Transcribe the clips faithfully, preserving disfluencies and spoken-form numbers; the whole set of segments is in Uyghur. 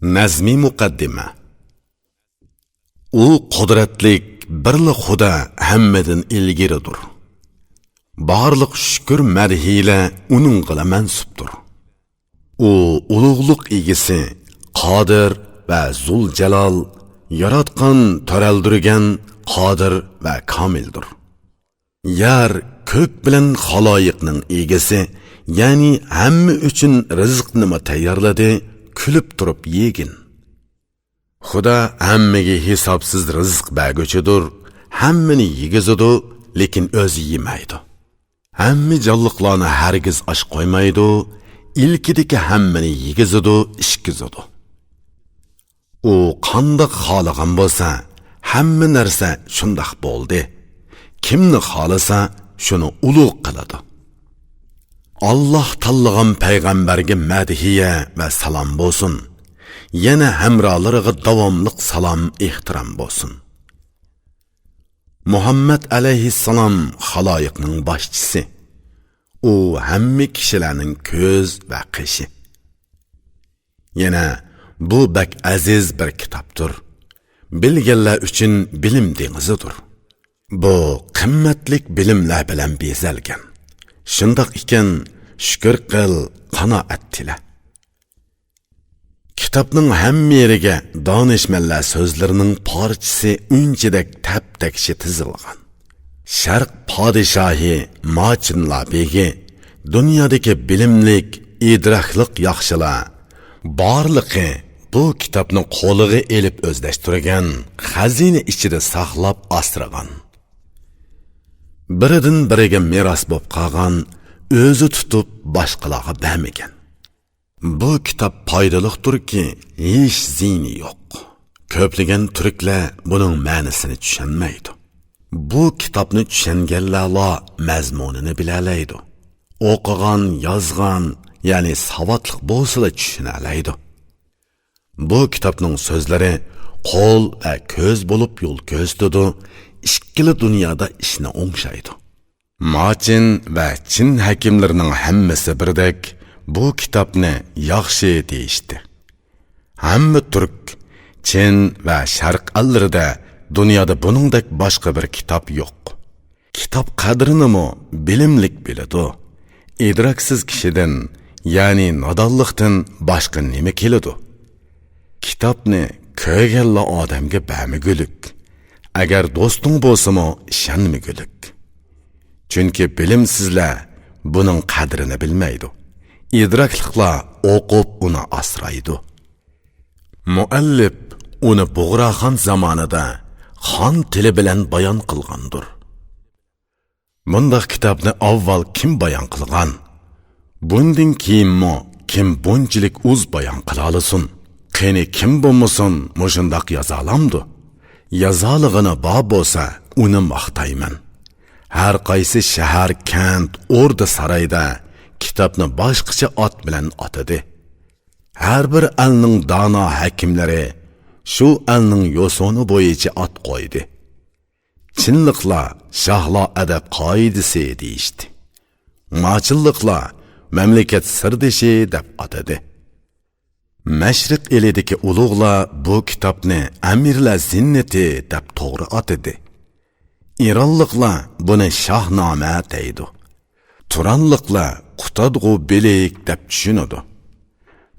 نەزمىي مۇقەددىمە. ئۇ قۇدرەتلىك بىرلا خۇدا ھەممىدىن ئىلگىرىدۇر. بارلىق شۈكۈر مەدھىيلەر ئۇنىڭغىلا مەنسۇپتۇر. ئۇ ئۇلۇغلۇق ئىگىسى، قادىر ۋە زۇلجالال، ياراتقان، تۆرەلدۈرگەن، قادىر ۋە كامىلدۇر. يەر، كۆك بىلەن خالايىقنىڭ ئىگىسى، يەنى ھەممە ئۈچۈن رىزىقنىمۇ تەييارلىدى، كۈلۈپ تۇرۇپ يېگىن. خۇدا ھەممىگە ھېسابسىز رىزىق بەرگۈچىدۇر، ھەممىنى يېگۈزىدۇ، لېكىن ئۆزى يېمەيدۇ. ھەممە جانلىقلارنى ھەرگىز ئاچ قويمايدۇ، ئىلكىدىكى ھەممىنى يېگۈزىدۇ، ئىچكۈزىدۇ. ئۇ قانداق خالىغان بولسا، ھەممە نەرسە شۇنداق بولدى. كىمنى خالىسا، شۇنى ئۇلۇغ قىلىدۇ. ئاللاھ تاللىغان پەيغەمبەرگە مەدھىيە ۋە سالام بولسۇن. يەنە ھەمراھلىرىغا داۋاملىق سالام، ئېھتىرام بولسۇن. مۇھەممەد ئەلەيھىسسالام خالايىقنىڭ باشچىسى. ئۇ ھەممە كىشىلەرنىڭ كۆز ۋە قېشى. يەنە بۇ بەك ئەزىز بىر كىتابتۇر. بىلگەنلەر ئۈچۈن بىلىم دېڭىزىدۇر. بۇ قىممەتلىك بىلىملەر بىلەن بېزەلگەن. شۇنداق ئىكەن، شۈكۈر قىل، قانائەت تىلە. كىتابنىڭ ھەممە يېرىگە دانىشمەنلەر سۆزلىرىنىڭ پارچىسى ئۈنچىدەك تەپتەكشى تىزىلغان. شەرق پادىشاھى ماچىنلا بېگى، دۇنيادىكى بىلىملىك، ئىدراكلىق ياخشىلار بارلىقى بۇ كىتابنى قولىغا ئېلىپ ئۆزلەشتۈرگەن، خەزىنە ئىچىدە ساقلاپ ئاسرىغان. بىرىدىن بىرىگە مىراس بولۇپ قالغان، ئۆزى تۇتۇپ باشقىلارغا بەرمىگەن. بۇ كىتاب پايدىلىقتۇركى، ھېچ زىيىنى يوق. كۆپلىگەن تۈركلەر بۇنىڭ مەنىسىنى چۈشەنمەيدۇ. بۇ كىتابنى چۈشەنگەنلەرلا مەزمۇنىنى بىلەلەيدۇ. ئوقۇغان، يازغان، يەنى ساۋاتلىق بولسىلا چۈشىنەلەيدۇ. بۇ كىتابنىڭ سۆزلىرى قول ۋە كۆز بولۇپ يول كۆرسىتىدۇ، ئىككىلا دۇنيادا ئىشنى ئوڭشايدۇ. ماچىن ۋە چىن ھەكىملىرىنىڭ ھەممىسى بىردەك بۇ كىتابنى ياخشى دېيىشتى. ھەممە تۈرك، چىن ۋە شەرق ئەللىرىدە دۇنيادا بۇنىڭدەك باشقا بىر كىتاب يوق. كىتاب قەدرىنىمۇ بىلىملىك بىلىدۇ. ئىدراكسىز كىشىدىن، يەنى نادانلىقتىن باشقا نېمە كېلىدۇ؟ كىتابنى كۆرگەنلا ئادەمگە بەرمىگۈلۈك. ئەگەر دوستۇڭ بولسىمۇ ئىشەنمىگۈلۈك. چۈنكى بىلىمسىزلەر بۇنىڭ قەدرىنى بىلمەيدۇ. ئىدراكلىقلار ئوقۇپ ئۇنى ئاسرايدۇ. مۇئەللىپ ئۇنى بۇغراخان زامانىدا خان تىلى بىلەن بايان قىلغاندۇر. بۇنداق كىتابنى ئاۋۋال كىم بايان قىلغان؟ بۇندىن كېيىنمۇ كىم بۇنچىلىك ئۇز بايان قىلالىسۇن؟ قېنى كىم بولمىسۇن مۇشۇنداق يازالامدۇ؟ يازالىغىنى بار بولسا ئۇنى ماختايمەن. ھەر قايسى شەھەر، كەنت، ئوردا سارايدا كىتابنى باشقىچە ئات بىلەن ئاتىدى. ھەر بىر ئەلنىڭ دانا ھەكىملىرى شۇ ئەلنىڭ يوسۇنى بويىچە ئات قويدى. چىنلىقلار شاھلار ئەدەپ قائىدىسى دېيىشتى. ماچىنلىقلار مەملىكەت سىردىشى دەپ ئاتىدى. مەشرىق ئېلىدىكى ئۇلۇغلار بۇ كىتابنى ئەمىرلەر زىننىتى دەپ توغرا ئاتىدى. ئىرانلىقلار بۇنى شاھنامە دەيدۇ. تۇرانلىقلار قۇتادغۇ بىلىك دەپ چۈشىنىدۇ.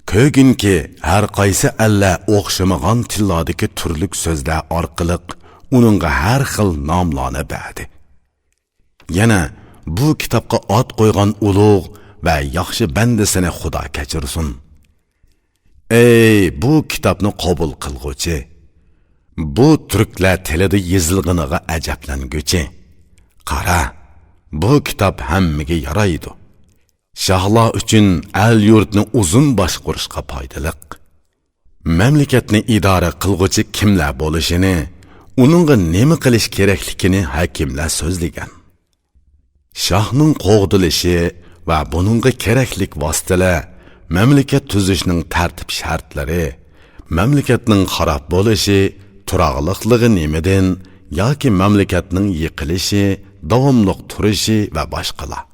كۆرگىنكى، ھەر قايسى ئەللەر ئوخشىمىغان تىللاردىكى تۈرلۈك سۆزلەر ئارقىلىق ئۇنىڭغا ھەر خىل ناملارنى بەردى. يەنە بۇ كىتابقا ئات قويغان ئۇلۇغ ۋە ياخشى بەندىسىنى خۇدا كەچۈرسۇن. ئەي بۇ كىتابنى قوبۇل قىلغۇچى! بۇ تۈركلەر تىلىدا يېزىلغىنىغا ئەجەبلەنگۈچى! قارا، بۇ كىتاب ھەممىگە يارايدۇ. شاھلار ئۈچۈن ئەل-يۇرتنى ئۇزۇن باشقۇرۇشقا پايدىلىق. مەملىكەتنى ئىدارە قىلغۇچى كىملەر بولۇشىنى، ئۇنىڭغا نېمە قىلىش كېرەكلىكىنى ھەكىملەر سۆزلىگەن. شاھنىڭ قوغدىلىشى ۋە بۇنىڭغا كېرەكلىك ۋاسىتىلەر، مەملىكەت تۈزۈشنىڭ تەرتىپ شەرتلىرى، مەملىكەتنىڭ خاراب بولۇشى، تۇراقلىقلىقى نېمىدىن ياكى مەملىكەتنىڭ يىقىلىشى، داۋاملىق تۇرۇشى ۋە باشقىلار.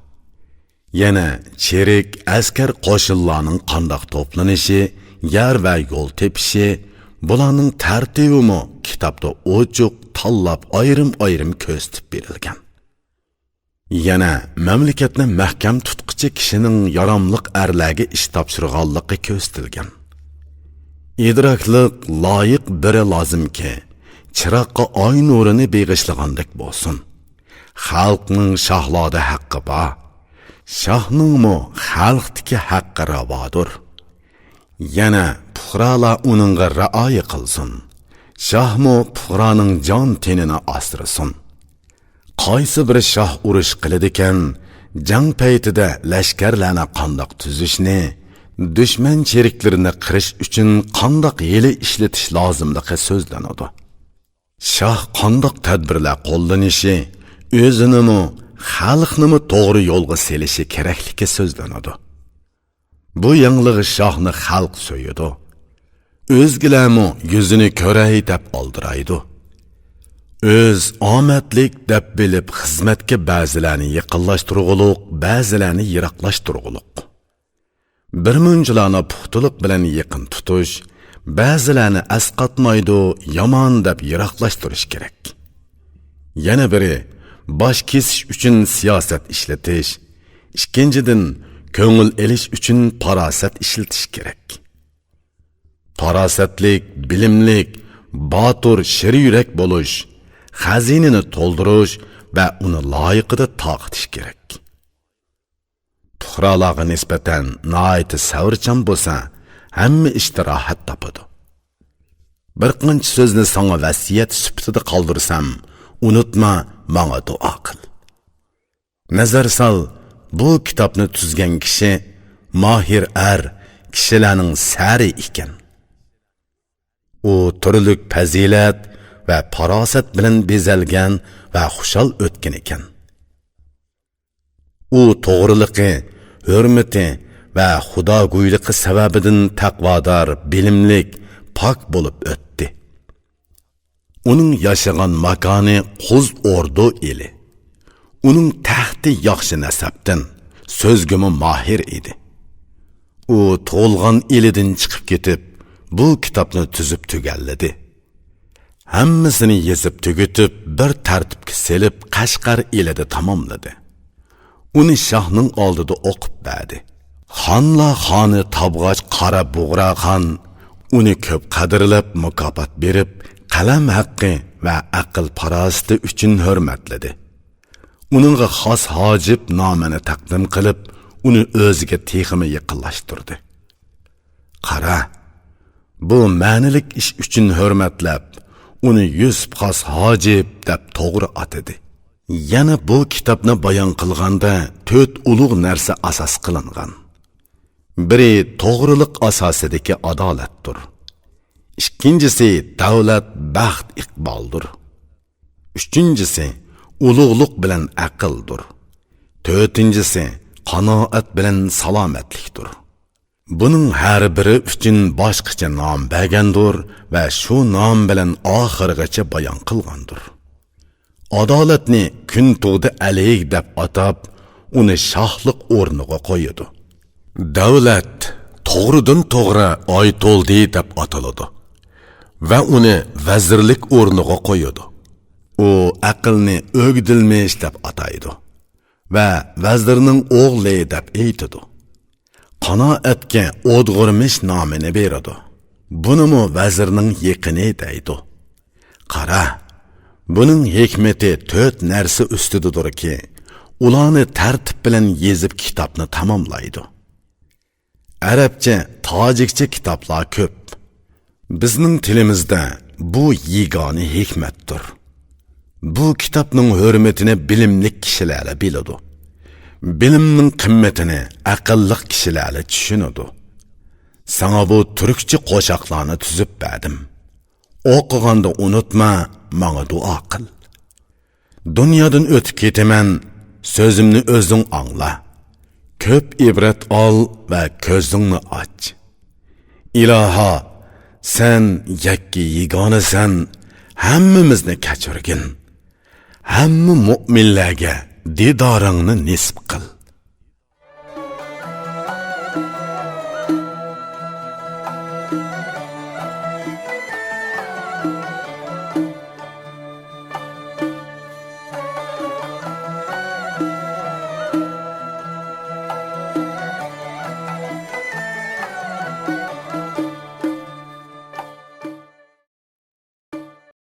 يەنە چېرىك ئەسكەر قوشۇنلارنىڭ قانداق توپلىنىشى، يەر ۋە يول تېپىشى، بۇلارنىڭ تەرتىبىمۇ كىتابتا ئوچۇق تاللاپ ئايرىم-ئايرىم كۆرسىتىپ بېرىلگەن. يەنە مەملىكەتنى مەھكەم تۇتقۇچى كىشىنىڭ ياراملىق ئەرلەرگە ئىش تاپشۇرغانلىقى كۆرسىتىلگەن. ئىدراكلىق لايىق بىرى لازىمكى، چىراغقا ئاي نۇرىنى بېغىشلىغاندەك بولسۇن. خەلقنىڭ شاھلاردا ھەققى بار. شاھنىڭمۇ خەلقتىكى ھەققى راۋادۇر. يەنە پۇقرالار ئۇنىڭغا رىئايە قىلسۇن. شاھمۇ پۇقرانىڭ جان تېنىنى ئاسرىسۇن. قايسى بىر شاھ ئۇرۇش قىلىدىكەن، جەڭ پەيتىدە لەشكەرلەرنى قانداق تۈزۈشنى، دۈشمەن چېرىكلىرىنى قىرىش ئۈچۈن قانداق ھىيلە ئىشلىتىش لازىملىقى سۆزلىنىدۇ. شاھ قانداق تەدبىرلەر قوللىنىشى، ئۆزىنىمۇ، خەلقنىمۇ توغرا يولغا سېلىشى كېرەكلىكى سۆزلىنىدۇ. بۇ يېڭىلىق شاھنى خەلق سۆيىدۇ. ئۆزگىلەرمۇ يۈزىنى كۆرەي دەپ ئالدىرايدۇ. ئۆز ئامەتلىك دەپ بىلىپ خىزمەتكە بەزىلەرنى يېقىنلاشتۇرغۇلۇق، بەزىلەرنى يىراقلاشتۇرغۇلۇق. بىر مۇنچىلارنى پۇختىلىق بىلەن يېقىن تۇتۇش، بەزىلەرنى ئەسقاتمايدۇ، يامان دەپ يىراقلاشتۇرۇش كېرەك. يەنە بىرى، باش كېسىش ئۈچۈن سىياسەت ئىشلىتىش، ئىككىنچىدىن، كۆڭۈل ئېلىش ئۈچۈن پاراسەت ئىشلىتىش كېرەك. پاراسەتلىك، بىلىملىك، باتۇر، شىر يۈرەك بولۇش، خەزىنىنى تولدۇرۇش ۋە ئۇنى لايىقىدا تارقىتىش كېرەك. پۇقرالارغا نىسبەتەن ناھايىتى سەۋرچان بولسا، ھەممە ئىشتا راھەت تاپىدۇ. بىر قانچە سۆزنى ساڭا ۋەسىيەت سۈپىتىدە قالدۇرسام، ئۇنتۇما، ماڭا دۇئا قىل. نەزەر سال، بۇ كىتابنى تۈزگەن كىشى ماھىر ئەر، كىشىلەرنىڭ سەرى ئىكەن. ئۇ تۈرلۈك پەزىلەت ۋە پاراسەت بىلەن بېزەلگەن ۋە خۇشال ئۆتكەن ئىكەن. ئۇ توغرىلىقى، ھۆرمىتى ۋە خۇداگويلۇقى سەۋەبىدىن تەقۋادار، بىلىملىك، پاك بولۇپ ئۆتتى. ئۇنىڭ ياشىغان ماكانى قۇز ئوردۇ ئېلى. ئۇنىڭ تەختى ياخشى نەسەبتىن، سۆزگىمۇ ماھىر ئىدى. ئۇ تۇغۇلغان ئېلىدىن چىقىپ كېتىپ، بۇ كىتابنى تۈزۈپ تۈگەللىدى. ھەممىسىنى يېزىپ تۈگىتىپ، بىر تەرتىپكە سېلىپ، قەشقەر ئېلىدە تاماملىدى. ئۇنى شاھنىڭ ئالدىدا ئوقۇپ بەردى. خانلار خانى تابغاچ قارا بۇغراخان ئۇنى كۆپ قەدىرلەپ، مۇكاپات بېرىپ، قەلەم ھەققى ۋە ئەقىل پاراسىتى ئۈچۈن ھۆرمەتلىدى. ئۇنىڭغا خاس ھاجىپ نامىنى تەقدىم قىلىپ، ئۇنى ئۆزىگە تېخىمۇ يېقىنلاشتۇردى. قارا، بۇ مەنىلىك ئىش ئۈچۈن ھۆرمەتلەپ، ئۇنى يۈسۈپ خاس ھاجىپ دەپ توغرا ئاتىدى. يەنە بۇ كىتابنى بايان قىلغاندا تۆت ئۇلۇغ نەرسە ئاساس قىلىنغان. بىرى توغرىلىق ئاساسىدىكى ئادالەتتۇر. ئىككىنچىسى دەۋلەت، بەخت، ئىقبالدۇر. ئۈچىنچىسى ئۇلۇغلۇق بىلەن ئەقىلدۇر. تۆتىنچىسى قانائەت بىلەن سالامەتلىكتۇر. بۇنىڭ ھەر بىرى ئۈچۈن باشقىچە نام بەرگەندۇر ۋە شۇ نام بىلەن ئاخىرغىچە بايان قىلغاندۇر. ئادالەتنى كۈن تۇغدى ئەلىگ دەپ ئاتاپ، ئۇنى شاھلىق ئورنىغا قويىدۇ. دەۋلەت توغرىدىن توغرا ئايتولدى دەپ ئاتىلىدۇ ۋە ئۇنى ۋەزىرلىك ئورنىغا قويىدۇ. ئۇ ئەقىلنى ئۆگدىلمىش دەپ ئاتايدۇ ۋە ۋەزىرنىڭ ئوغلى دەپ ئېيتىدۇ. قانائەتكە ئودغۇرمىش نامىنى بېرىدۇ. بۇنىمۇ ۋەزىرنىڭ يېقىنى دەيدۇ. قارا، بۇنىڭ ھېكمىتى تۆت نەرسە ئۈستىدىدۇركى، ئۇلارنى تەرتىپ بىلەن يېزىپ كىتابنى تاماملايدۇ. ئەرەبچە، تاجىكچە كىتابلار كۆپ. بىزنىڭ تىلىمىزدا بۇ يېگانە ھېكمەتتۇر. بۇ كىتابنىڭ ھۆرمىتىنى بىلىملىك كىشىلەرلا بىلىدۇ. بىلىمنىڭ قىممىتىنى ئەقىللىق كىشىلەرلا چۈشىنىدۇ. ساڭا بۇ تۈركچە قوشاقلارنى تۈزۈپ بەردىم. ئوقۇغاندا ئۇنتۇما، ماڭا دۇئا قىل. دۇنيادىن ئۆتۈپ كېتىمەن، سۆزۈمنى ئۆزۈڭ ئاڭلا. كۆپ ئىبرەت ئال ۋە كۆزۈڭنى ئاچ. ئىلاھا، سەن يەككە يېگانىسەن، ھەممىمىزنى كەچۈرگىن. ھەممە مۆمىنلەرگە دىدارىڭنى نېسىپ قىل.